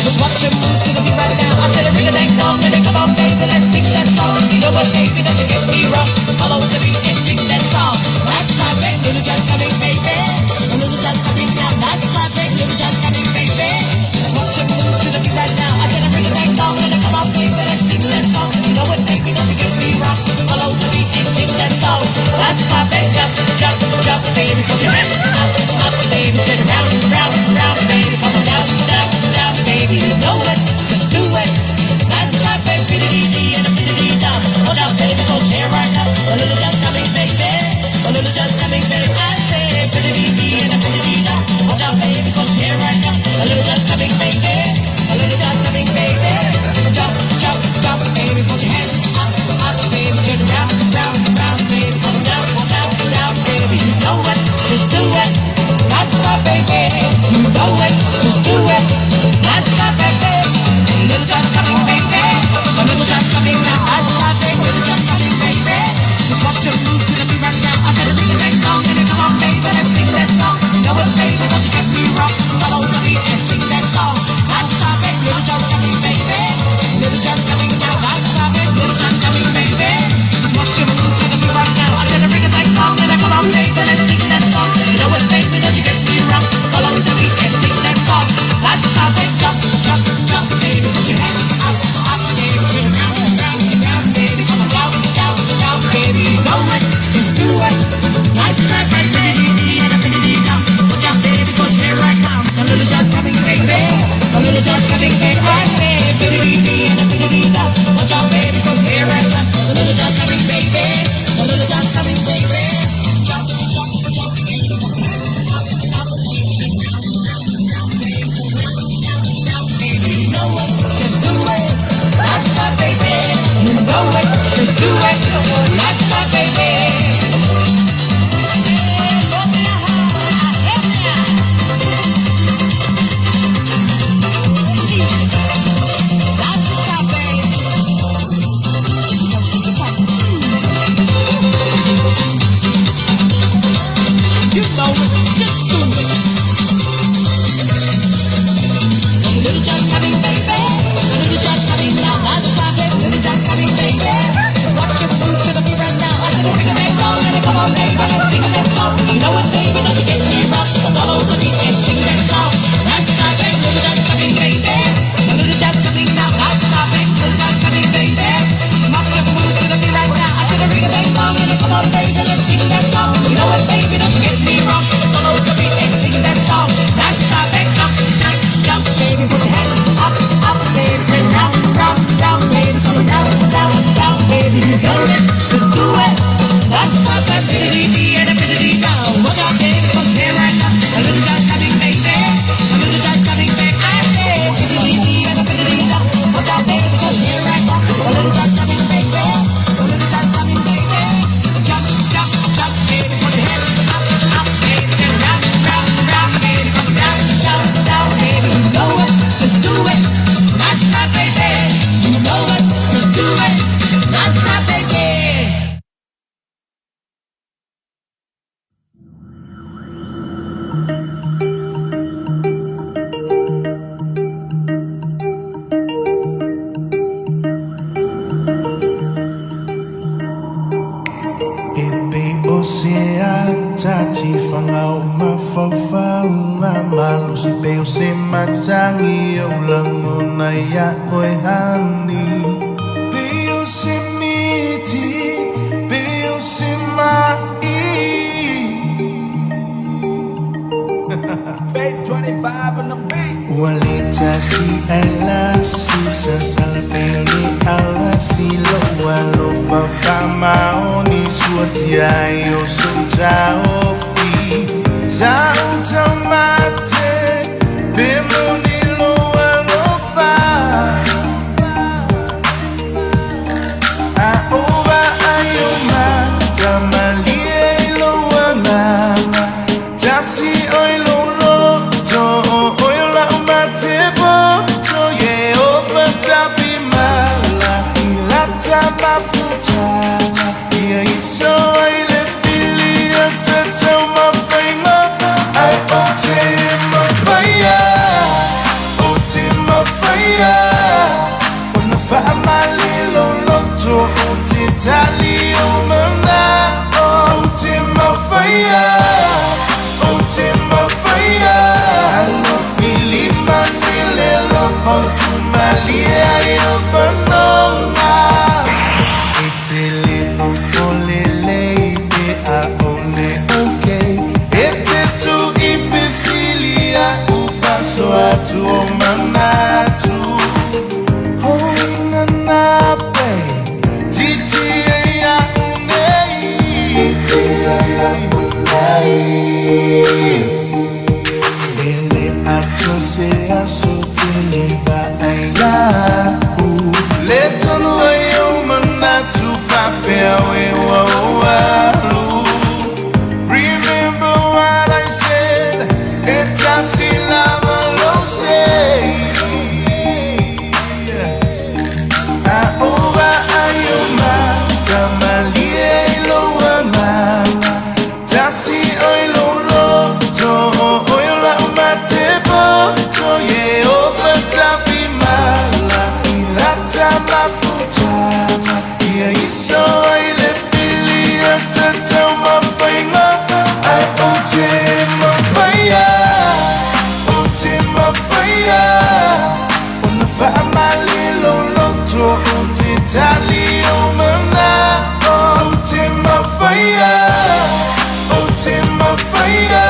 E: Just watch your move to the beat right now. I said, ring a ding dong, and come on, baby, let's sing that song. You know what, baby, don't you get me wrong. Follow the beat and sing that song. That's the baby. Little just coming, baby. Little just coming now. That's the baby. Little just coming, baby. Just watch your move to the beat right now. I said, ring a ding dong, and come on, baby, let's sing that song. You know what, baby, don't you get me wrong. Follow the beat and sing that song. That's my baby, jump, jump, jump, baby, put your hands up, up, baby, turn around, round, round, baby, come on down, down, down, baby. You know it, just do it. That's my baby, dee dee and a dee down. Hold out, baby, 'cause here I come. A little just coming, baby. A little just coming, baby. I say, dee dee and a dee down. Hold out, baby, 'cause here I come. A little just coming, baby. A little just coming, baby. Jump, jump, jump, baby, put your hands up, up, baby, turn around, round, round, baby, come down, down, down, baby. You know it, just do it. That's my baby. You know it, just do it. That's my baby. A little just coming, baby. A little just coming now. That's my baby. Little just coming, baby. Just watch your move to the beat right now. I said, ring a ding dong, and come on, baby, let's sing that song. You know it, baby, don't you get me wrong. Follow the beat and sing that song. That's my baby. Little just coming, baby. Little just coming now. That's my baby. Little just coming, baby. Just watch your move to the beat right now. I said, ring a ding dong, and come on, baby, let's sing that song. You know it, baby, don't you get me wrong. Follow the beat and sing that song. That's my baby. Jump, jump, jump, baby, put your hands up, up, baby, turn around, round, round, baby, come on down, down, down, baby. You know it, just do it. That's my baby, and a baby down. Watch out, baby, 'cause here I come. A little just coming, baby. A little just coming, baby. I say, baby, and a baby down. Watch out, baby, 'cause here I come. A little just coming, baby. A little just coming, baby. Jump, jump, jump, baby. Put your hands up, up, baby. Turn round, round, round, baby. Come down, down, down, baby. You know it, just do it. That's my baby. You know it, just do it. That's my baby. That's my baby. You know it, just do it. Little just coming, baby. Little just coming now. That's my baby. Little just coming, baby. Just watch your move to the beat right now. I said, ring a ding dong, and come on, baby, let's sing that song. You know it, baby, don't you get me wrong. Follow the beat and sing that song. That's my baby. Little just coming, baby. Little just coming now. That's my baby. Little just coming, baby. Watch your move to the beat right now. I said, ring a ding dong, and come on, baby, let's sing that song. You know it, baby, don't you get me wrong. Follow the beat and sing that song. That's my baby. Jump, jump, jump, baby, put your hands up, up, baby, turn round, round, round, baby, come on down, down, down, baby. You know it, just do it. That's my baby, and a baby down. Watch out, baby, 'cause here I come. A little just coming, baby. A little just coming, baby. I say, baby, and a baby down. Watch out, baby, 'cause here I come. A little just coming, baby. A little just coming, baby. Jump, jump, jump, baby, put your hands up, up, baby, turn round, round, round, baby, come down, down, down, baby. You know it, just do it. That's my baby. You know it, just do it. That's my baby.
I: E pei o se atati whanga o mawhauwhaunga malosi pei o se matangi o langona ia oe hani. Pei o se miti, pei o se mai.
J: Bay 25 on the beat.
I: Ua le tasi ala si sasala pe o le ala si lo alofa famaoni suatia ai o so taofi. Sa o taumate pe moni lo alofa. A ova ai o mata malie i lo agaga. Tasi oi lo loto au e ua ou alu. Remember what I said, e tasi lava lou sei. A ou vaai o mata malie i lou agaga, tasi oe lou loto, o oe o la'u matepoto, Ieova tafimala i lata mafutaga, ia iso ai le filia tatau mafaiga, ae ou te mafaia, ou te mafaia, ona faamale lou loto, ou te tali ou mana'o, ou te mafaia, ou te mafaia,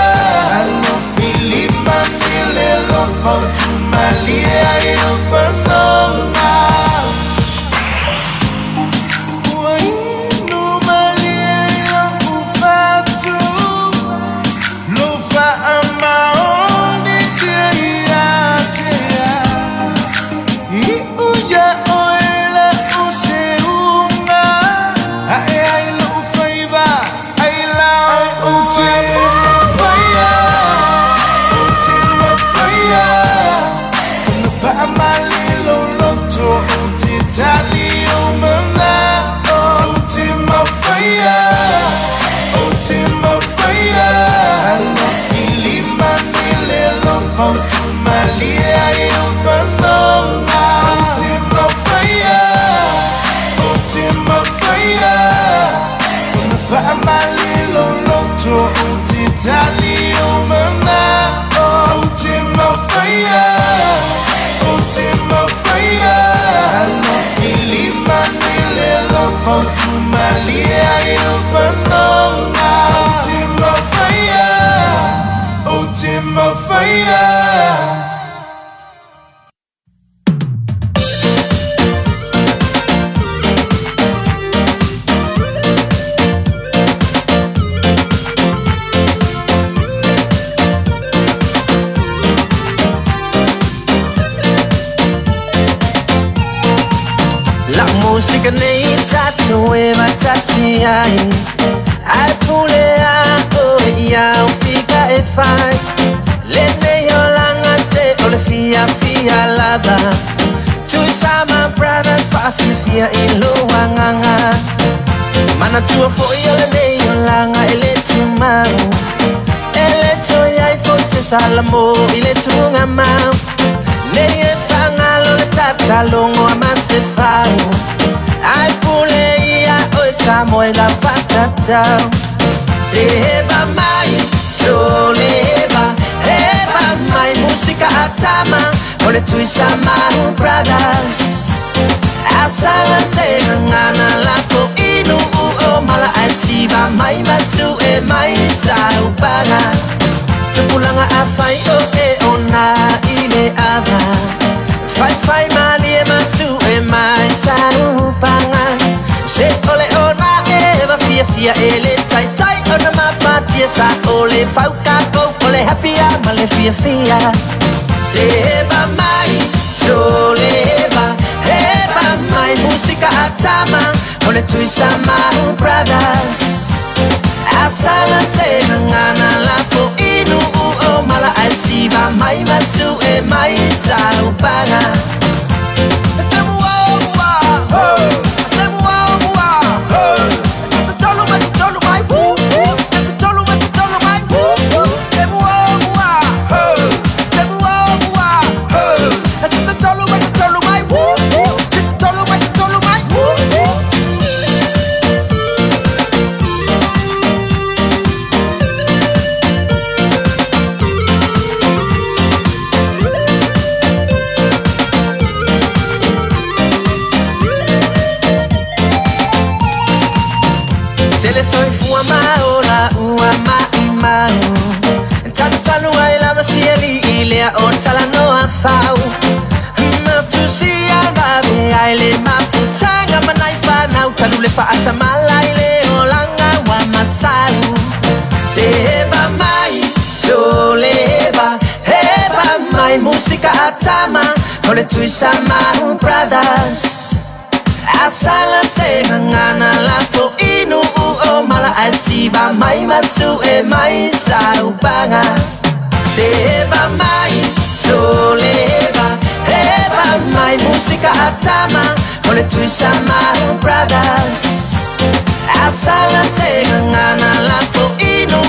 I: alofilimani le alofa utumalie ai o fanoga. Ua inu malie i lou fatu, lou faamaoni tia ia te au. Iu ia oe la'u seuga, a'e ai lo'u faiva ai lao. Ou te mafaia, ou te mafaia, ona faamale lou loto, ou te tali ou mana'o. Ou te mafaia, ou te mafaia, alofilimani le alofa utumalie ai o fanoga. Ou te mafaia, ou te mafaia, ona faamale lou loto, ou te tali ou mana'o. Ou te mafaia, ou te mafaia, alofilimani le alofa utumalie ai o fanoga. Ou te mafaia, ou te mafaia.
D: La'u musika nei tatou e faatasi ai, ae pule a oe ia ou fika e fai. Lenei olaga se o le fiafia lava. Tuisama Brothers faafiafia i lou agaga. Manatua foʻi o lenei olaga e le tumau. E le toe ai foi se salamo i le tugamau. Nei e faagalo le tatalogo a Masefau. Ae pule ia oe sa mo e lau faatatau. Se eva mai, soleva, eva mai musika a tama, o le Tuisama Brothers. Asala se gagana lafo inu o mala ae siva mai masu e mai sa upaga. Tupulaga afai o e ona i le ava. Faifai malie masu e mai sa upaga. Se ole ona eva fiafia e le taitai ona mafatia sa o le faukakou o le happy a ma le fiafia. Se eva mai, soleva, eva mai musika a tama, o le Tuisama Brothers. Asala se gagana lafo inu o mala ae siva mai masu e mai sa upaga. Tele soifua ma ola ua maʻimau. Talutalu ai lava siali i lea o talanoa fau. Matusia vave ai le mafutaga ma nai fanau. Talu le faatamala i le olaga ua masau. Se eva mai, soleva, eva mai musika a tama, o le Tuisama Brothers.
E: Asala se ngana la fo inu o mala asiva mai masu e mai saupanga. Se va mai soleva eva mai música atama ole tuisama brothers. Asala se ngana la fo inu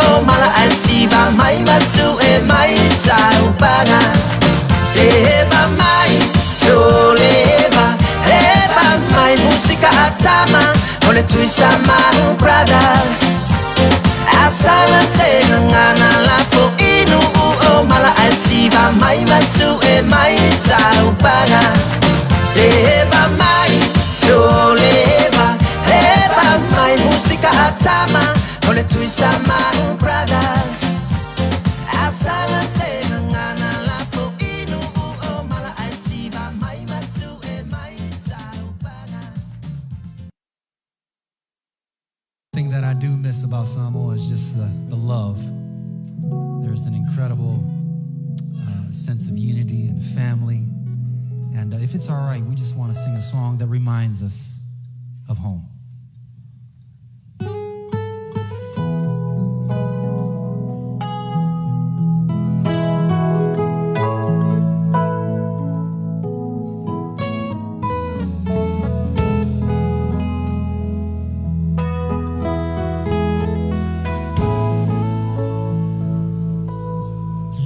E: o mala asiva mai masu e mai saupanga. Se va mai soleva eva mai música atama ole tuisama brothers. Asala se ngana la fo inu o mala asiva mai masu e mai saupanga. Se va mai soleva eva mai música atama ole tuisama brothers. Asala se ngana la fo inu o mala asiva mai masu e mai saupanga.
K: Thing that I do miss about Samoa is just the love. There's an incredible sense of unity and family. And if it's all right, we just want to sing a song that reminds us of home.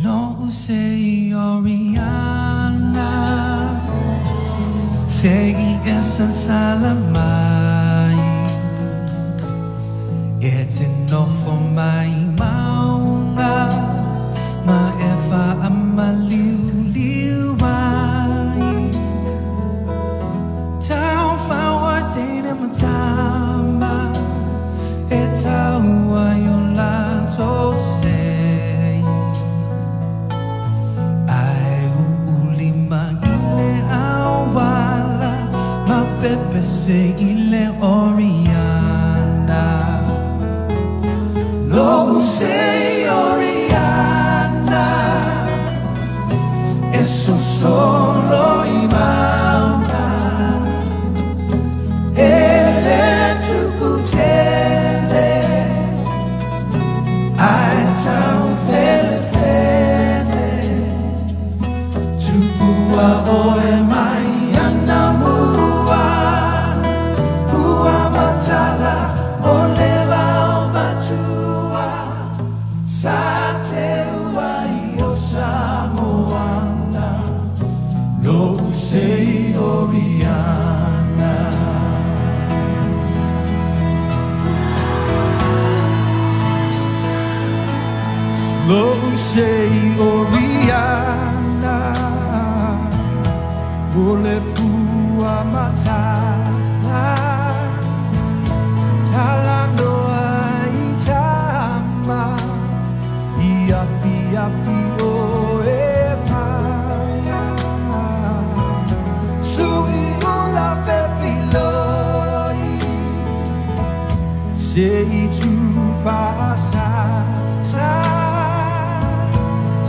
K: Lo se Oriana, se i salamai, e te nofo mai maunga, ma e whaamaliu liu ai. Tau whaua tēne matama, e tau ai o lanto se. Ai uulima ile awala, ma pepe se ile Oriana. Lo se Oriana, eso solo i mauta. Ele tukutele, ai tau fele fele. Tupua oe mai ana mua, pua matala o le vao matua. Sa te ua i o Samoana, lo se Oriana. Lo se Oriana, o le fua matala, talanoa i tama, i afi afi o e whanga. Sui o la fefiloi, se i tu whaasa, sa,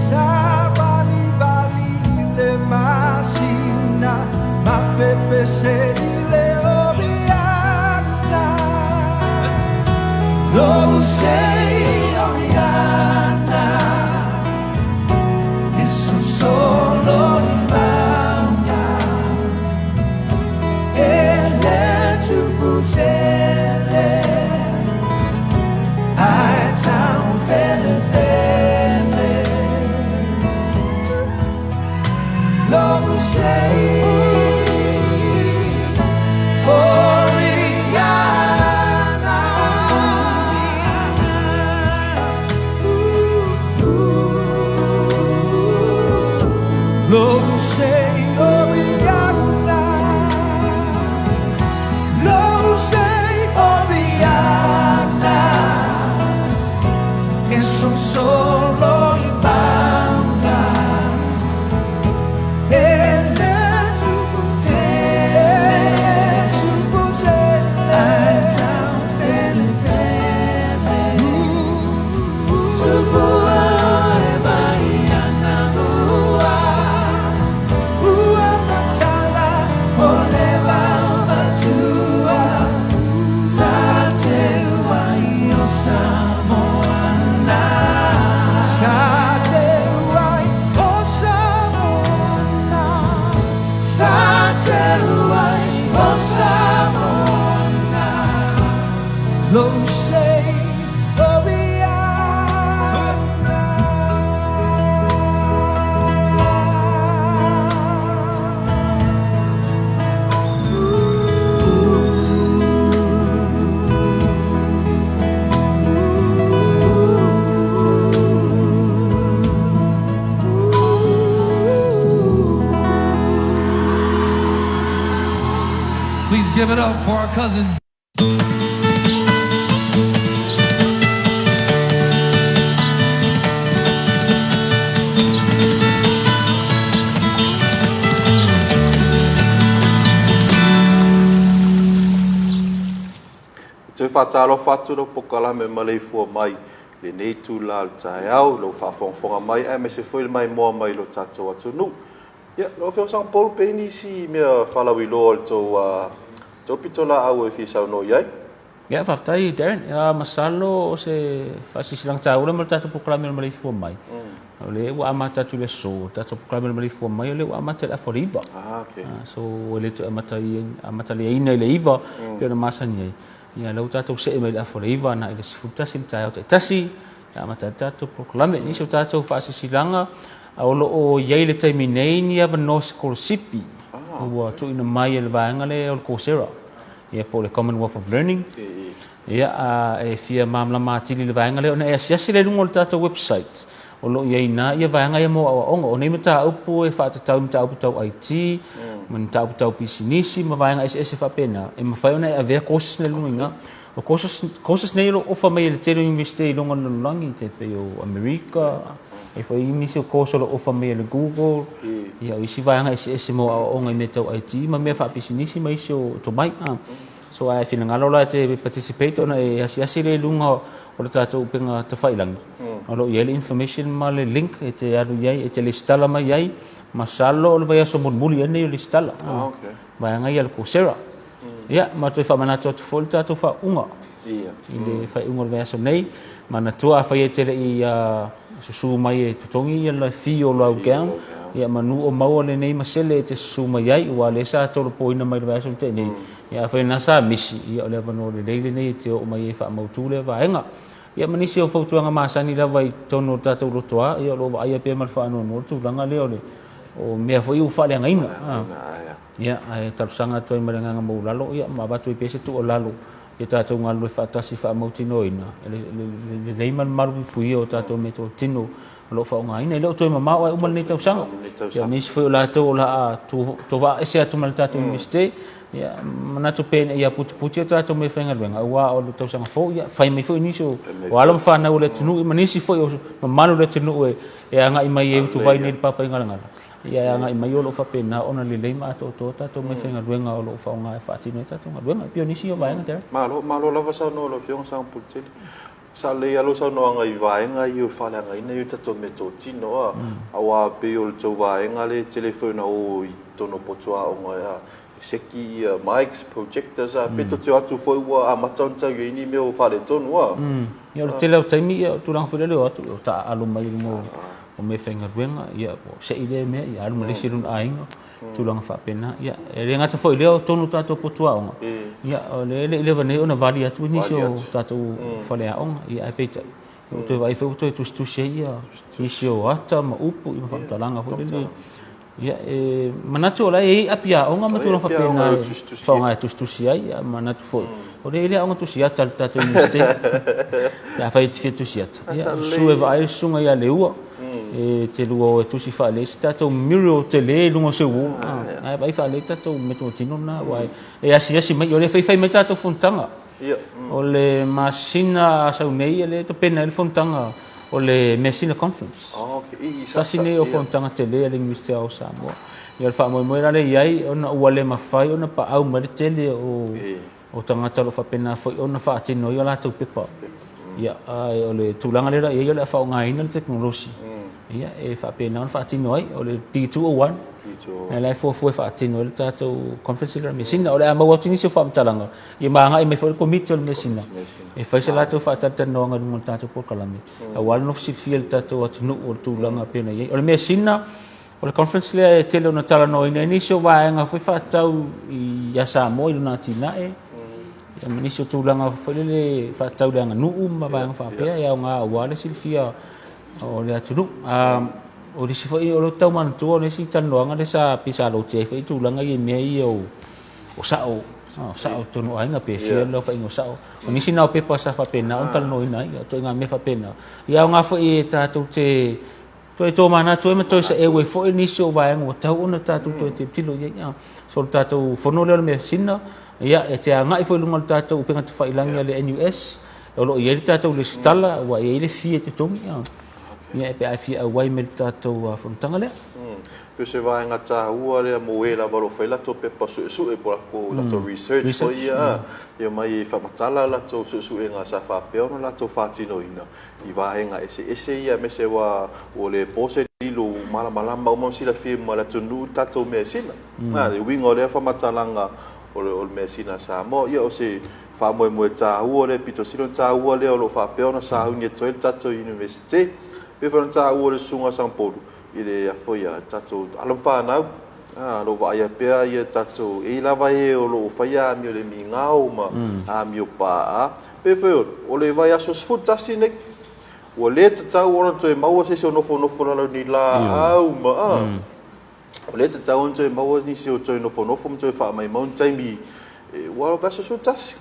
K: sa bali bali i le masina, ma pepe se i le Oriana. Lo se Oriana, eso solo i maunga. Ele tukutele, ai tau fele fele. Lo se Oriana. Lo se Oriana. Lo se
I: O Samoa Lou sei o ia. Please give it up for our cousin.
B: E toe faatalofa atu lau polokalame maleifua mai i lenei itula o le taeao, i lou faafogafoga mai aemaise foi le maimoa mai i lo tatou atunuu. Ia, lau Afioga Sagapolu, pe i ai nisi mea faalauiloa o le tou, tou pitolaau e fia saunoa i ai?
A: Ia, faafetai Darren. Ia, masalo o se faasilasilaga taua lea mo le tatou polokalame o le maleifua mai. O lea ua amata atu i le aso, le tatou polokalame o le maleifua mai, o lea ua amata i le afa o le 9.
B: Ah, okay.
A: So, e le toe amata i, amataliaina i le 9, pei ona masani ai. Ia, lea ua tatou see mai i le afa o le 9 agai i le 11 le taeao taitasi, e amata ai le tatou polokalame. Nisi o tatou faasilasilaga, o lo o i ai i le taimi nei ni avanoa sikolasipi ua tuuina mai e le vaega lea o le Coursera, ia po o le Commonwealth of Learning. Ia, a e fia malamalama atili i le vaega lea, ona e asiasi lea i luga o le tatou website, o lo o i ai i ina ia vaega ia mo aoaoga. O nei mataupu e faatatau i mataupu tau IT, ma ni mataupu tau pisinisi ma vaega eseese faapena, e mafai ona e avea courses nei i luga i ina. O courses, courses nei o lo o ofa mai e le tele o Iunivesite i luga o le lalolagi, e tai pei o Amerika, e foi nisi o course o lo o ofa mai e le Google, ia o isi vaega eseese mo aoaoga i mea tau IT ma mea faapisinisi ma isi o tomai. So a e finagalo la e te participate ona e asiasi lea i luga o le tatou upega tafailagi, o lo o i ai le information ma le link e te alu i ai, e te lesitala mai ai, masalo o le vaiaso mulimuli ea lenei o lesitala. Vaega ia a le Coursera. Ia, ma toe faamanatu atu foi le tatou faauuga i le faaiuga o le vaiaso nei. Manatua afai e te le i susu mai e totogi ia le fee o lau gown, ia manu o maua lenei masele e te susu mai ai, aua o lea sa tolopoina mai le vaiaso na tea nei. Ia afai o lena sa misi, ia o le avanoa lelei lenei e te oo mai ai e faamautu lea vaega. Ia ma nisi o fautuaga masani lava i totonu o le tatou lotoa, ia o lo o vaaia pea ma le faanoanoa le tulaga lea o le o mea foi ua faaleagaina. Ia, ae talosaga atu ai ma le agaga maualalo, ia, ma avatu ai pea se tuualalo ia tatou galulue faatasi faamautinoaina le lelei ma le malupuipuia o tatou meatotino o lo o faaaogaina. E le o toe mamao ae uma lenei tausaga. Ia, o nisi foi o latou o le a tovaa ese atu ma le tatou Iunivesite, ia, manatu pea ina ia putiputi a tatou meafaigaluega, aua o le tausaga fou, ia, fai mai foi nisi o alo ma fanau o le atunuu, ma nisi foi o mamalu o le atunuu e agai mai e utuvai nei i le Papaigalagala. Ia e agai mai o lo o faapena ona lelei ma atoatoa tatou meafaigaluega o lo o faaaoga e faatino ai tatou galuega. E pei o nisi ia o vaega, Derek.
B: Malo, malo lava saunoa lau Afioga Sagapolutele. Sa lelei lava lau saunoaga i vaega ia o le faaleagaina ia o tatou meatotino a, aua pei o le tou vaega lea e tele foi ona o i totonu o potu aoga e seki ia mics, projectors a, pe tou te o atu foi ua amata ona tau i ai ni mea ua faaletonu a.
A: Ia o le tele o taimi ia o tulaga foi lele o atu o taaalo mai i luga o meafaigaluega, ia ua sei lea mea, ia alu ma le isi lona aiga, tulaga faapena. Ia, e le gata foi i lea, o totonu o tatou potu aoga, ia, o lea e le i leva nei ona vali atu nisi o tatou faleaoga, ia, ae peitai, ua toe vaai foi ua toe tusitusi ai ia nisi o ata ma upu ma faamatalaga foi lele. Ia, e manatu o la e i ai api aoga ma tulaga faapena e faaaoga e tusitusi ai, ia manatu foi, o lea e i ai le aoga tusi ata a le tatou Iunivesite. Pe afai e te fia tusi ata, ia, susu e vaai le susuga ia Leua, e te lua o e tusi faalelei se tatou mural tele i luga o se uo. Ae vaai faalelei tatou meatotino lena, aua e asiasi mai, o lea e faifai mai tatou fonotaga. O le masina a sau nei, o lea e tapena ai le fonotaga o le Measina Conference. Tasi nei o fonotaga tele a le Iunivesite o Samoa. Ia o le faamoemoe la lea e i ai, ona ua le mafai ona paau mai le tele o tagata o lo o faapena foi ona faatino ai a latou pepa. Ia, ae o le tulaga lea la i ai o le a faaaogaina le tekonolosi, ia, e faapena ona faatino ai. O le D201, o la e fuafua e faatino ai le tatou conference lea o le Measina. O le a maua atu nisi o faamatalaga, ia ma agai mai foi le Komiti o le Measina e fai se latou faatalatalanoaga i luga o le tatou polokalame, aua le nofo silafia e le tatou atunuu o le tulaga e pei ona i ai. O le Measina, O le conference lea e tele ona talanoaina ai nisi o vaega foi faatatau ia Samoa i lona atinae, ia ma nisi o tulaga foi lele faatatau i le aganuu ma vaega faapea e aoga aua le silafia o le atunuu. O nisi foi o lo tau manatua o nisi talanoaga lea sa pei sa lotea ai foi tulaga ia i mea ia o sao, o sao i totonu o aiga pe fia le aofaiga o sao. O nisi na o pepa sa faapena ona talanoaina ai, o ituaiga mea faapena. Ia aoga foi e tatou te Toe tomanatu ai ma toe saeu ai foi nisi o vaega ua tatau ona tatou toe tilotilo i ai. So le tatou fono lea o le measina, ia e te agai foi i luga o le tatou upega tafailagi a le NUS, o lo o i ai le tatou resitala, ua i ai le fee e totogi, ia pe a e fia auai mai i le tatou fonotaga lea.
B: Pei o se vaega taua lea mo e lava o lo o fai latou pepa suesue po o latou research foi ia, e omai e faamatala latou suesuega sa faapea ona latou faatinoina i vaega eseese ia aemaise aua ua le po se lilo ua malamalama uma ma silafia uma e le atunuu le tatou measina. A, le uiga o lea faamatalaga o le measina a Samoa, ia o se faamoemoe taua lea, pito sili ona taua lea o lo o faapea ona sauni atu ai le tatou Iunivesite. E pei foi ona taua e le Susuga a Sagapolu i le foi a tatou alo ma fanau, a, o lo o vaaia pea ia tatou, e i ai lava e o lo o faia amio le migao ma amio paa. Pei foi o le vaiaso 11 nei, ua le tatau ona toe maua se isi o nofonofo i lalo o ni laau ma, a, ua le tatau ona toe maua nisi o toe nofonofo ma toe faamaumau ni taimi, ua vaiaso 11.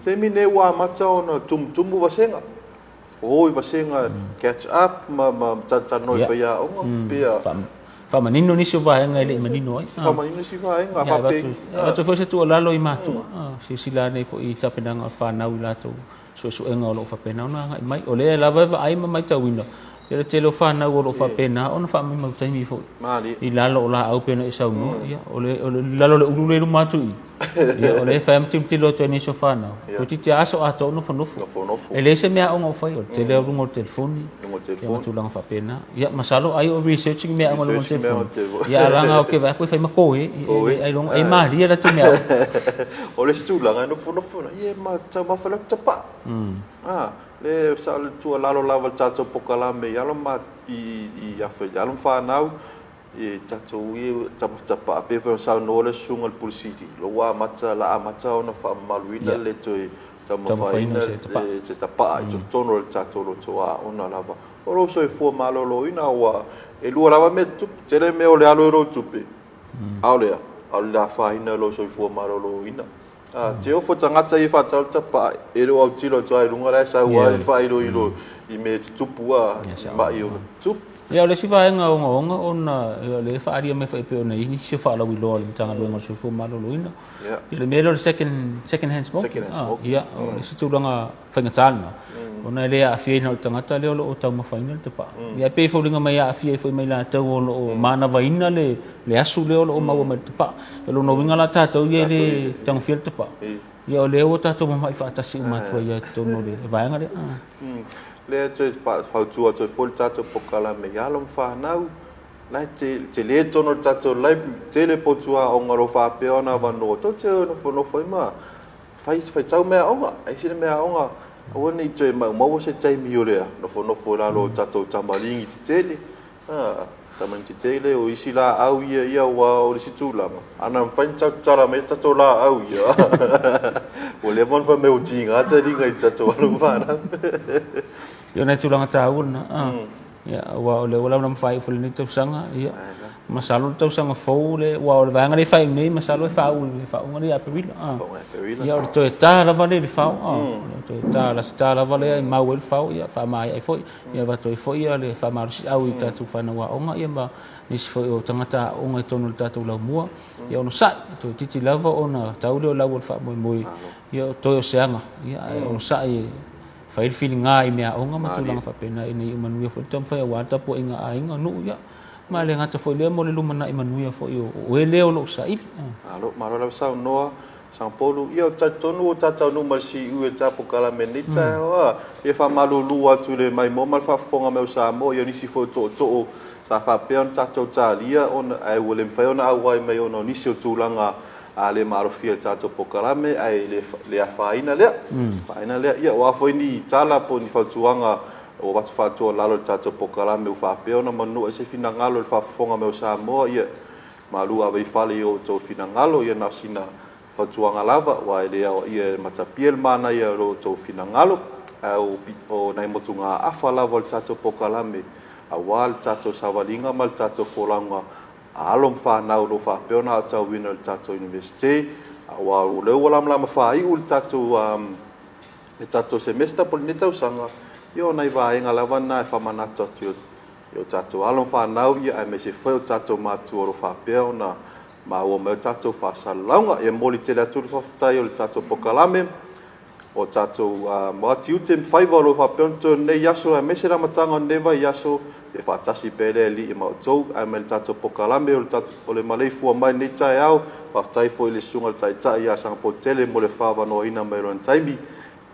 B: Taimi nei ua amata ona tumutumu vasega, o i vasega catch up ma talatalanoa i faiaoga, pei a.
A: Faamanino nisi o vaega e le i manino ai.
B: Faamanino nisi vaega, faapei.
A: E avatu foi se tuualalo i matua, silasila ane foi i tapenaga o fanau i latou suesuega o lo o faapena ona agai mai. O lea lava e vaai ma matauina le tele o fanau o lo o faapena ona faamaumau taimi foi i lalo o laau pei ona e saunoa. Ia, o le lalo o le ulu lea i luma atu i i, ia, o lea e fai lava ma tilotilo atu ai nisi o fanau, toeitiiti lava aso atoa o nofonofo. E leai se mea aoga o faia, o le tele lava o luga o le telefoni, ia ma tulaga faapena. Ia, masalo ai o research ni mea aoga i luga o le telefoni. Ia, a leaga ou te vaai atu e fai ma koe, ailoga e malie latou mea aoga.
B: O le isi tulaga e nofonofo ai, ia ma taumafa loa tapaa. A, le sa o le tuualalo lava i le tatou polokalame i alo ma i alo ma fanau, i tatou ia tapatapaa pei foi ona saunoa le susuga i le Pule Sili, o lea ua amata, la amata ona faamamaluina le toe taumafaina se tapaa i totonu o le tatou loto aoga lava. O lou soifua maloloina aua e lua lava mea e tutupu, tele mea o le alu i lou tupe, a o le a? A o le afaina o lou soifua maloloina. A te ofo tagata ia e faatau le tapaa, e le o autilo atu lava i luga la e sau lava le faailoilo i mea e tutupu a, i mai o tutupu.
A: Ia, o le isi vaega ogaoga ona o lea e faaalia mai foi pei ona i ai nisi o faalauiloa a le Matagaluega o le Soifua Maloloina, ia le mea lea o le second, second hand smoking. Ia, o le isi tulaga faigata lena, ona e le aafiaina o le tagata lea o lo o taumafaina le tapaa. Ia e pei e foliga mai e aafia ai foi ma i latou o lo o manavaina le, le asu lea o lo o maua mai le tapaa. O lona uiga la tatou ia e le tagofia le tapaa, ia o lea ua tatou mamai faatasi uma atu ai lava i totonu o le vaega lea.
B: Lea e toe fautua atu ai foi le tatou polokalame i alo ma fanau, la e tele totonu o le tatou library, tele potu aoga o lo o faapea ona avanoa, tou te nofonofo ai ma fai, faitau meaaoga, ai sina meaaoga, aua ne i toe maumau se taimi o le nofonofo i lalo o tatou tamaligi tetele. A, tamaligi tetele, o isi laau ia, ia aua o le isi tulaga, ana mafai ona tatala mai tatou laau ia, ua leva ona fai mai ua tiga taliga i tatou alo ma fanau.
A: Ia o nai tulaga taua lena. Ia, aua o lea ua laulama faaiu foi lenei tausaga, ia, masalo le tausaga fou le, aua o le vaega lea e faaiu nei, masalo e faauu i le faauuga lea ia Aperila. Ia, o le toe ta lava lea i le fao, o le toe ta, lasi ta lava lea e mau ai le fao, ia, faamaea ai foi, ia avatu ai foi le faamalosiau i tatou fanau aoga, ia ma nisi foi o tagata aoga i totonu o le tatou laumua, ia onosai, toeitiiti lava ona tau lea o lau o le faamoemoe, ia o toe o se aga, ia, ae onosai e fai le filiga i meaaoga ma tulaga faapena ina ia manuia foi le taumafai aua le tapuaiga a aiga, nuu, ia, ma e le gata foi i lea mo le lumanai manuia foi o e lea o lo o saili.
B: Malo, malo lava saunoa Sagapolu. Ia, ou te talitonu ua ta taunuu mai le siui o le ta polokalame i lenei taeao. A, ia faamalulu atu i le maimoa ma le faafofoga mai o Samoa, ia o nisi foi o tootoo sa faapea ona tatou talia ona, ae ua le mafai ona auai mai ona o nisi o tulaga a le maalofia i le tatou polokalame, ae le afaina lea. Afaina lea. Ia, o a foi ni tala po o ni fautuaga Ua avatu faatualalo i le tatou polokalame ua faapea ona manua ai se finagalo i le faafofoga mai o Samoa, ia, malu ave i fale i o outou finagalo, ia na o sina fautuaga lava, aua e le aoaia e matapia le manaia o lo outou finagalo, ae o nai motugaafa lava o le tatou polokalame aua le tatou savaliga ma le tatou folauga a alo ma fanau o lo o faapea ona aotauina i le tatou Iunivesite, aua o lea ua lamalama faaiu le tatou le tatou semester po o lenei tausaga, ia o nai vaega lava na e faamanatu atu i o tatou alo ma fanau, aemaise foi o tatou matua o lo o faapea ona maua mai o tatou faasalalauga. E momoli tele atu le faafetai o le tatou polokalame, o tatou tiute ma faiva o lo o faapea ona totoe i lenei aso aemaise le amataga o lenei vaiaso, ia faatasi pea le Alii ma outou. Ae ma le tatou polokalame o le maleifua mai i lenei taeao, faafetai foi i le Susuga i le Taitai ia Sagapolutele mo le faaavanoaina mai o lona taimi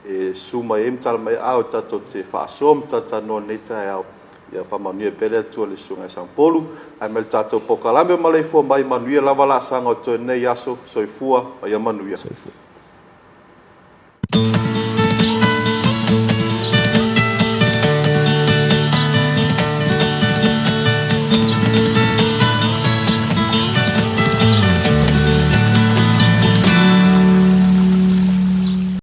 B: e susu mai ai ma tala mai ai aao tatou te faasoa ma talatalanoa i lenei taeao. Ia faamanuia pea le Atua i le Susuga ia Sagapolu. Ae ma le tatou polokalame ua maleifua mai, manuia lava laasaga o totoe o lenei aso. Soifua ma ia manuia. Soifua.